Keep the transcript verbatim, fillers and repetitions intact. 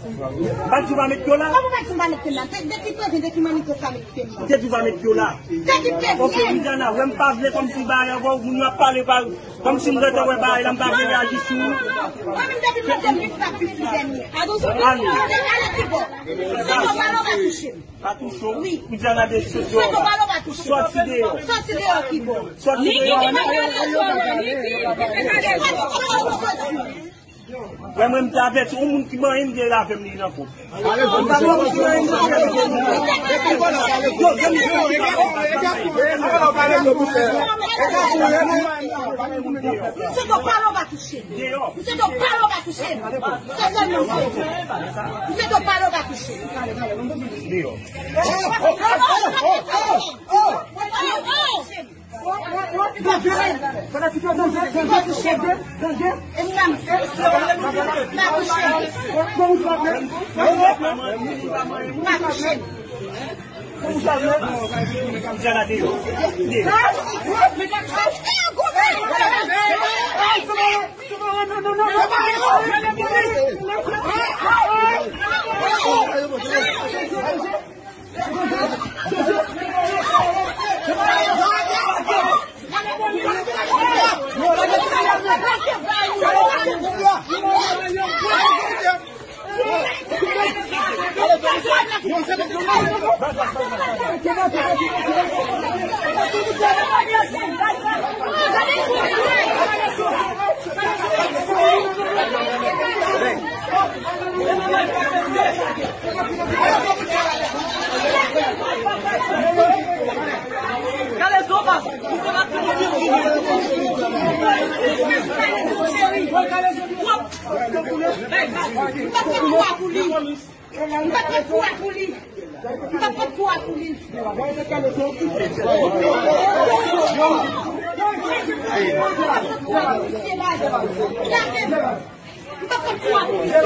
Pa di w pa met pye w la. Kòman w pa di m pa met pye m la? De, de ki prevyen, de ki manifestan met pye m la? Ou te di w pa met pye w la. De ki prevyen? Ok, Widiana, wè m pa vle kòmsi bagay ankò, moun yo ap pale pa, kòmsi m gentan wè bagay la, m pa vle reyaji sou. Mwen menm depi m ap vle m pa plis dènye. Atò, ale. Ale ki bò? Sèlman pa touche m. Pa touche w. Wi. Widiana de soti deyò. Soti deyò. Soti deyò ki bò? Soti deyò. Wè mwen, m te avèti yon moun ki manyen m gen lave m li nan kont. Misye do pale w pa touche m. Misye do pale w pa touche m. Se sèlman sa. Misye do pale w pa touche m. Deyò. M pa pran kou a pou li. M pa pran kou a pou li. M pa pran kou a pou li.